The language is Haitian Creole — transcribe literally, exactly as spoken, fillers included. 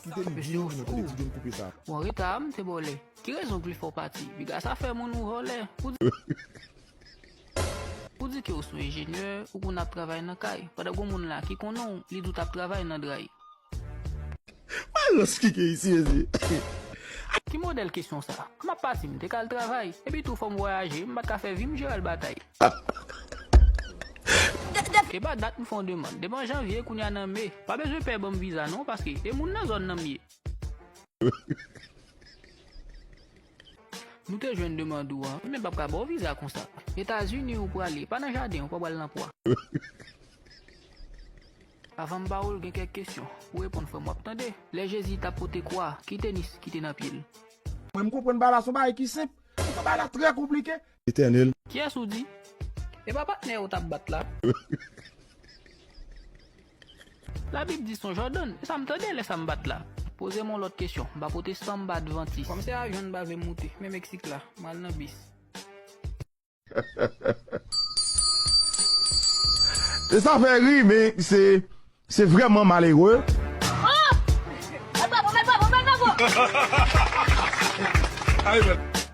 Mesye, w fou. Ou an reta, m te bòlè. Ki rezon k vle fè w pati? Piga sa fè moun ou vòlè. Ou di, ou di ke w se yon enjenyè, ou konn ap travay nan kay. Pandan gon moun la ki konnen w, li di w t ap travay nan dray. Malòs ki gen isi, mesye. Ki modèl kesyon sa? M ap pati, m te ka al travay. Epi tou, fò m vwayaje, m pa t ka fè vi m jere al batay. E pa dat m fè yon demann. Depi an janvye, kounye a nan me. Pa bezwen pè ban m viza non, paske e moun nan zòn nan m ye. Nou te jwenn demann ou an, men m p ap ka ba w viza konsa. Etazini ou prale, pa nan jaden, ou pa pral nan pwa. Avan m ba w l, gen kèk kesyon pou w reponn, frè m, w ap tande. Lè Jezi t ap pote kwa, ki tenis ki te nan pye l? Mwen, m konprann bagay la, se yon bagay ki senp. Se yon bagay la trè konplike. Etènèl. Kiyès ou di? E pa patnè w t ap bat la? Labib di se yon Jordan, e sa m tande lè sa m bat la. Poze m yon lòt kesyon, m pa pwotestan, m pa advantis. Kòm se avyon n pa vle moute, men Meksik la, m al nan bis. E sa fè ri, men se, se vrèman malere. Ay, men.